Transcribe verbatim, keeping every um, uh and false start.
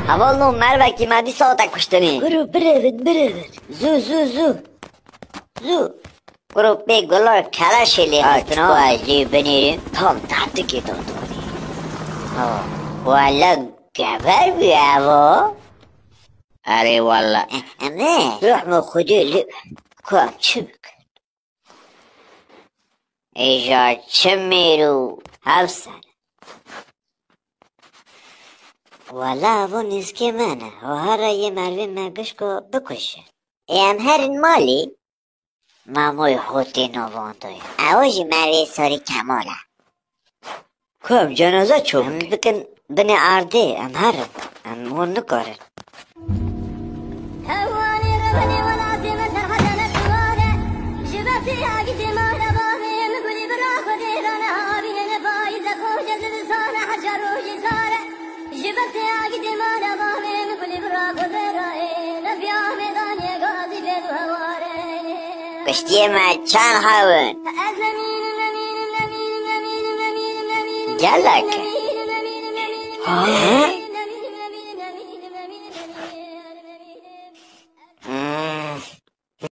Heval no mervekî me dîsa te kuştinî. Kuro birevin, birevin. Zû, zû, zû. Zû. Kuro pê gula keleşê lê xistina. Çiko ez lê binêrim? Tam tertikê de dorî. Ha. Wele geber bî evo. Erê wele. Eme. Ruh me xwedê lê. Ku em çi bikin? Îja çi mêr û hevser. Wela evo nêzikê me ne. Hara yê mervê me gişko bikuje. Ê em herin malê. Mamoy xotê novandoy. Ew jî mervê sorî Kemal e. Ku em cenaze ço Em bikin? Bikin binê erdê, em herin. Em hûn nikarin. Hewanê rebenê welatê me serhede ne çiware. Ji ber tê agî dê mala bavê min gulî bira xwedê dane havîne ne payîze koce zivistane heca rojî sare. Ji ber tê agî dê mala bavê min gulî bira xwedê raye. Ne piya mêdanê gazî bê du heware. Kuştiyê me çend hew in? Ez nemînim, nemînim, nemînim, nemînim, nemînim, nemînim, nemînim, Gelek. Nemînim, nemînim, nemînim, Ha? nemînim,